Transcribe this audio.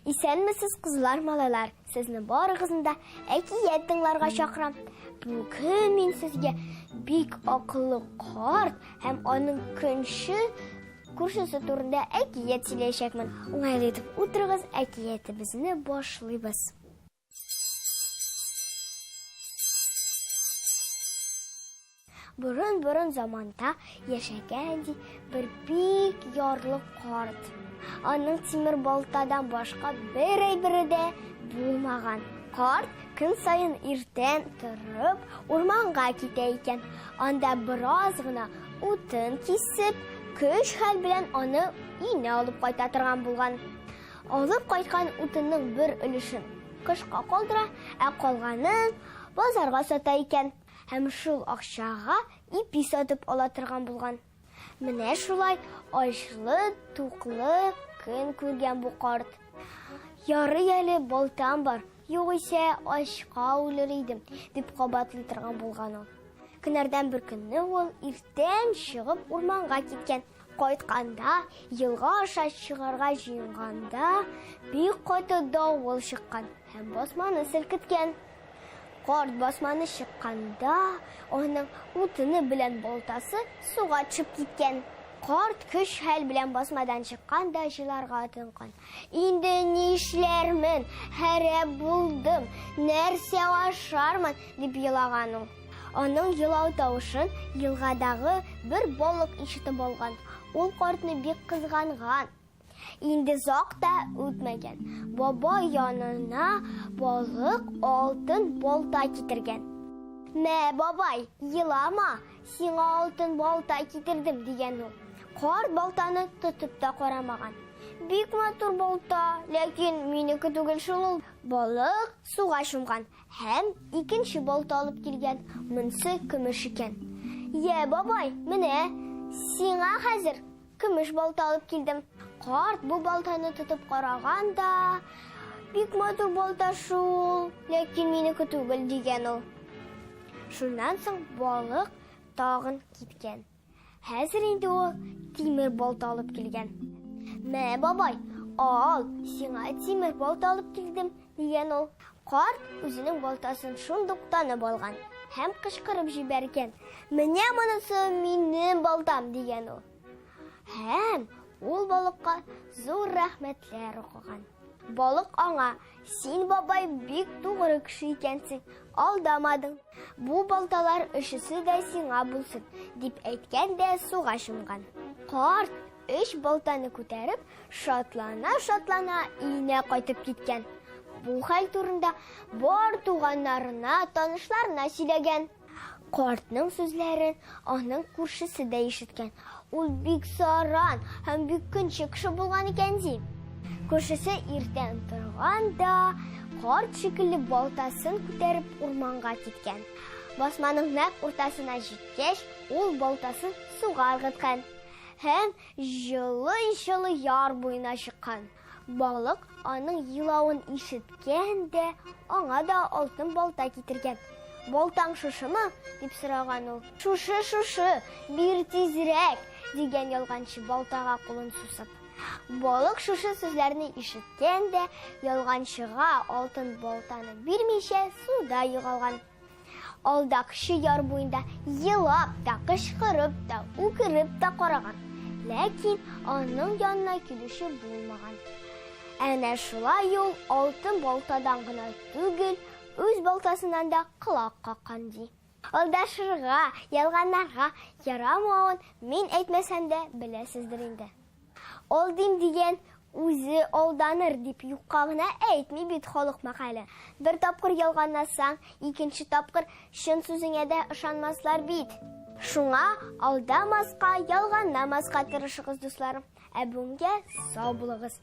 Исәнмесез, кызлар, малайлар. Сезне барыгызны да әкият тыңларга чакырам. Бүген мин сезгә бик акыллы карт һәм аның көнче күршесе турында әкият сөйләячәкмен. Уңайлы итеп утырыгыз, әкиятебезне башлыйбыз. Борын-борын заманда яшәгән ди бер бик ярлы карт. Аның тимер балтадан башка бер әйбере дә булмаган. Карт көн саен иртән торып урманга китә икән. Анда бераз гына утын кисеп, көч-хәл белән аны өенә алып кайта торган булган. Алып кайткан утынның бер өлешен кышка калдыра, ә калганын базарга сата икән. Һәм шул акчага ипи сатып ала торган булган. Менә шулай ачлы, туклы көн күргән бу карт. Ярый әле балтам бар, югыйсә ачка үлер идем, дип кабатлый торган булган ул. Көннәрдән бер көнне ул иртән чыгып урманга киткән. Кайтканда, елга аша чыгарга җыенганда, бик каты давыл чыккан һәм басманы селкеткән. Карт басманы чыкканда, аның утыны белән балтасы суга төшеп киткән. Карт көч-хәл белән басмадан чыккан да җыларга тотынган. Инде нишләрмен, харап булдым, нәрсә ашармын, дип елаган ул. Аның елау тавышын елгадагы бер балык ишетеп алган. Ул картны бик кызганган. Инде озак та үтмәгән, бабай янына балык алтын балта китергән. Мә, бабай, елама, сиңа алтын балта китердем, дигән ул. Карт балтаны тотып та карамаган. Бик матур балта, ләкин минеке түгел шул ул. Балык суга чумган һәм икенче балта алып килгән, монсы көмеш икән. Йә, бабай, менә, сиңа хәзер Көмеш балта алып килдем. Карт бу балтаны тотып караган да, бик матур балта шул, ләкин минеке түгел, дигән ул. Шуннан соң балык тагын киткән. Хәзер инде ул тимер балта алып килгән. Мә, бабай, ал, сиңа тимер балта алып килдем, дигән ул. Карт үзенең балтасын шундук танып алган һәм кычкырып җибәргән. Менә монысы минем балтам, дигән ул. Һәм ул балыкка зур рәхмәтләр укыган. Балык аңа, син, бабай, бик тугры кеше икәнсең, алдамадың. Бу балталар өчесе дә сиңа булсын, дип әйткән дә суга чумган. Карт өч балтаны күтәреп, шатлана-шатлана өенә кайтып киткән. Бу хәл турында бар туганнарына, танышларына сөйләгән. Картның сүзләрен аның күршесе дә ишеткән. Ул бик саран һәм бик көнче кеше булган икән ди. Күршесе иртән торган да, карт шикелле балтасын күтәреп урманга киткән. Басманың нәкъ уртасына җиткәч, ул балтасын суга ыргыткан һәм җылый-җылый яр буена чыккан. Балык аның елавын ишеткән дә, аңа да алтын балта китергән. Балтаң шушымы? дип сораган ул. Шушы, шушы, бир тизрәк, дигән ялганчы балтага кулын сузып. Балык шушы сүзләрне ишеткән дә, ялганчыга алтын балтаны бирмичә суда югалган. Алдакчы яр буенда елап та, кычкырып та, үкереп тә караган. Ләкин аның янына килүче булмаган. Әнә шулай ул алтын балтадан гына түгел, үз балтасыннан да колак каккан ди. Алдашырга, ялганнарга ярамавын мин әйтмәсәм дә беләсездер инде. Алдыйм дигән үзе алданыр дип юкка гына әйтми бит халык мәкале. Бер тапкыр ялганласаң, икенче тапкыр чын сүзеңә дә ышанмаслар бит. Шуңа алдамаска, ялганламаска тырышыгыз, дусларым. Ә бүгенгә сау булыгыз.